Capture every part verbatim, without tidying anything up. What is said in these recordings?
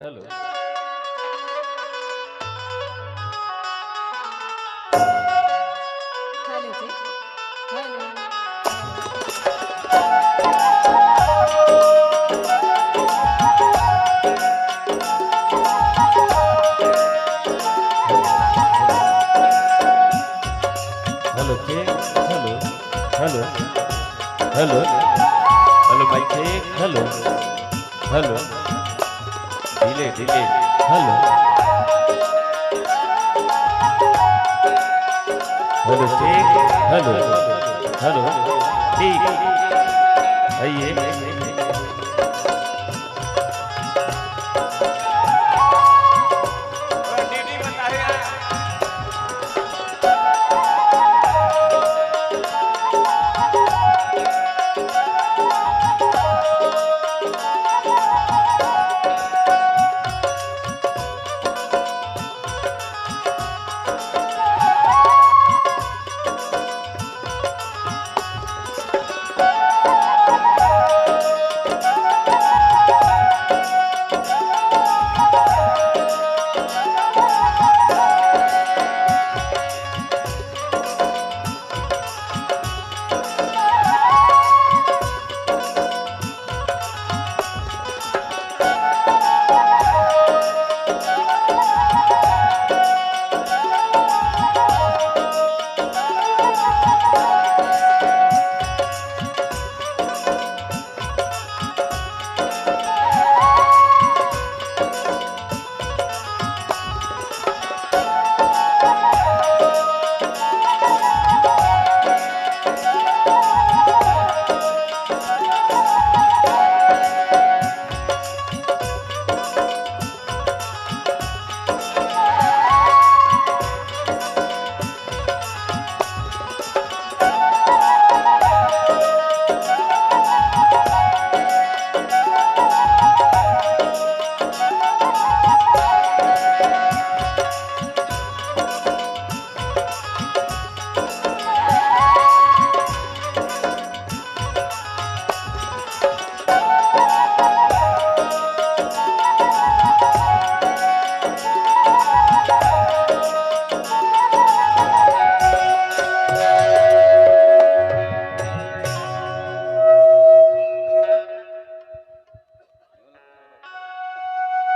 Hello. Hello जी। Hello। Hello, check. Hello. Hello. Hello. Hello, mic check. Hello. Hello. Delay, delay. Hello. Hello, check. Hello. Hello. ठीक। आइए।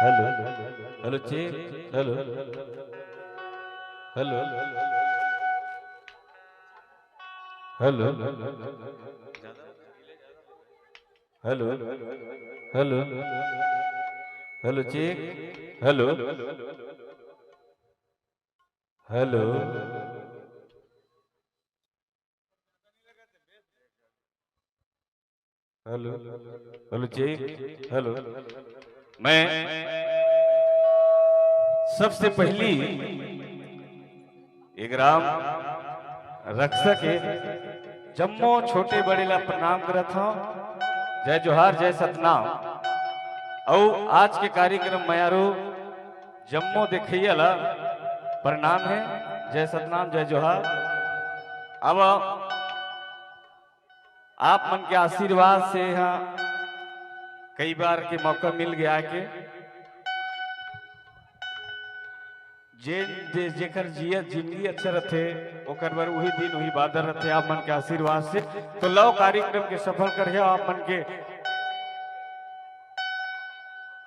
Hello. Hello, check. Hello. Hello. Hello. Hello. Hello. Hello, check. Hello. Hello. Hello. Hello, check. Hello. मैं सबसे पहली एक राम रक्षा के जम्मो छोटे बड़े ला प्रणाम करत हव। जय जोहार, जय सतनाम। अउ आज के कार्यक्रम मयारू जम्मो देखइया ला प्रणाम हे, जय सतनाम, जय जोहार। अब आप मन के आशीर्वाद से यहाँ कई बार के मौका मिल गया के जे, जे जेकर जिया जिंदगी अच्छा रथे, ओकर बर उही दिन उही बादर रथे। आप मन के आशीर्वाद से तो लव कार्यक्रम के सफल करहे। आप मन के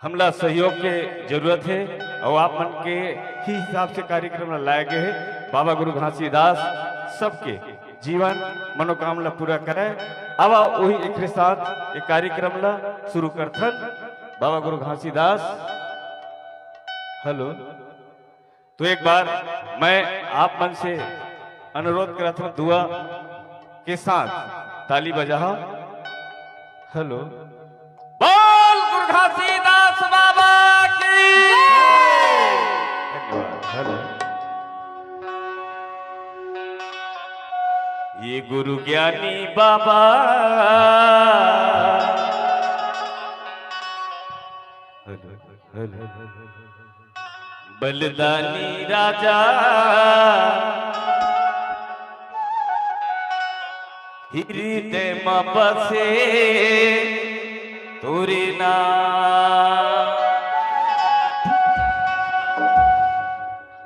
हमला सहयोग के जरूरत हे अउ आप मन के ही हिसाब से कार्यक्रम ला लाए गए हे। बाबा गुरु घासीदास सबके जीवन मनोकामना पूरा करे। अब वही एक साथ ये कार्यक्रम ला शुरू करथन। बाबा गुरु घासीदास, हेलो। तो एक बार मैं आप मन से अनुरोध करत हूँ, दुआ के साथ ताली बजाओ। हेलो। बोल गुरु घासीदास बाबा की। धन्यवाद। हेलो। ये गुरु ज्ञानी बाबा हेलो, हेलो। बलिदानी राजा हृदय म बसे तोरे नाम।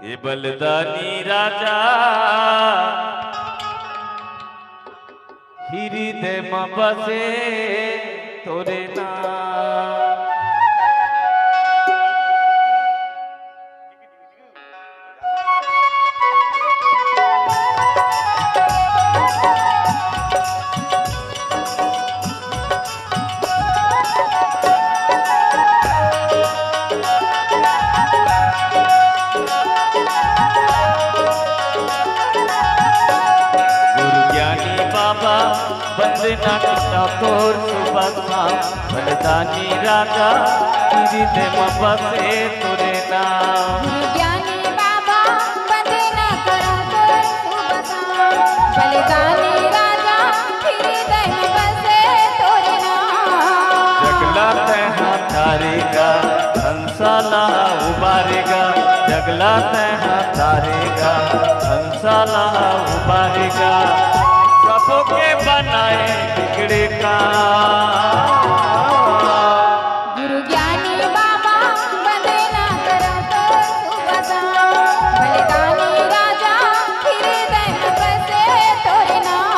ए बलिदानी राजा, हिरदय म बसे तोरे नाम। गुरु ज्ञानी बाबा, वंदना करँव तोर सुबह शाम। बलिदानी राजा, हिरदय म बसे तोरे नाम। गुरु ज्ञानी बाबा, वंदना करँव तोर सुबह शाम। बलिदानी राजा, हिरदय म बसे तोरे नाम। जग ला तैं हा तारे गा, हंसा ला उबारे गा। जग ला तैं हा तारे गा, हंसा ला उबारे गा। सबो के बनाए बिगड़े काम। गुरु ज्ञानी बाबा, वंदना करँव तोर सुबह शाम। बलिदानी राजा, हिरदय म बसे तोरे नाम।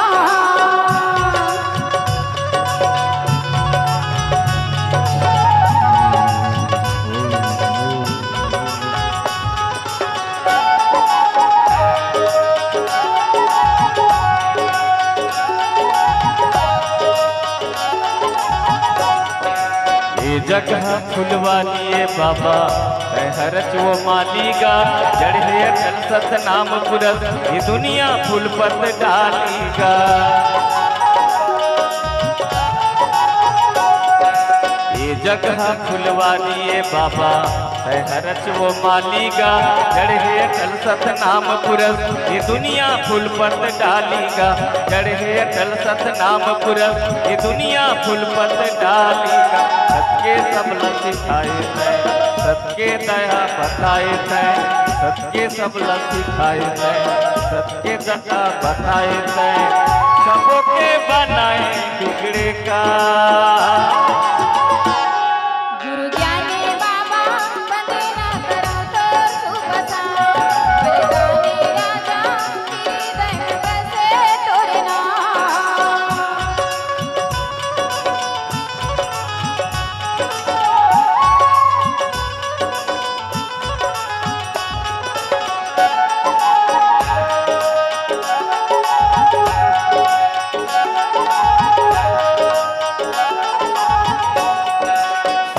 ए जग हा फुलवारी ए बाबा, तैं हा रचवो माली गा। जड़ हे अटल सतनाम पुरस, ए दुनिया फूल पत डाली गा। ए जग हा फुलवारी ए बाबा, तैं हा रचवो माली गा। जड़ हे अटल सतनाम पुरस, ए दुनिया फूल पत डाली गा। जड़ हे अटल सतनाम पुरस, ए दुनिया फूल पत डाली गा। सत के सब ल सिखाए तैं, सत के दया बताए तैं, सत के सब ल सिखाए तैं, सत के दया बताए तैं, सबो के बनाए बिगड़े काम। गुरु ज्ञानी बाबा, वंदना करँव तोर सुबह शाम। बलिदानी राजा, हिरदय म बसे तोरे नाम।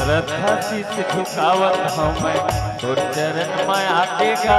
श्रद्धा शीश झुकावत हँव मैं तोर चरण म आके गा।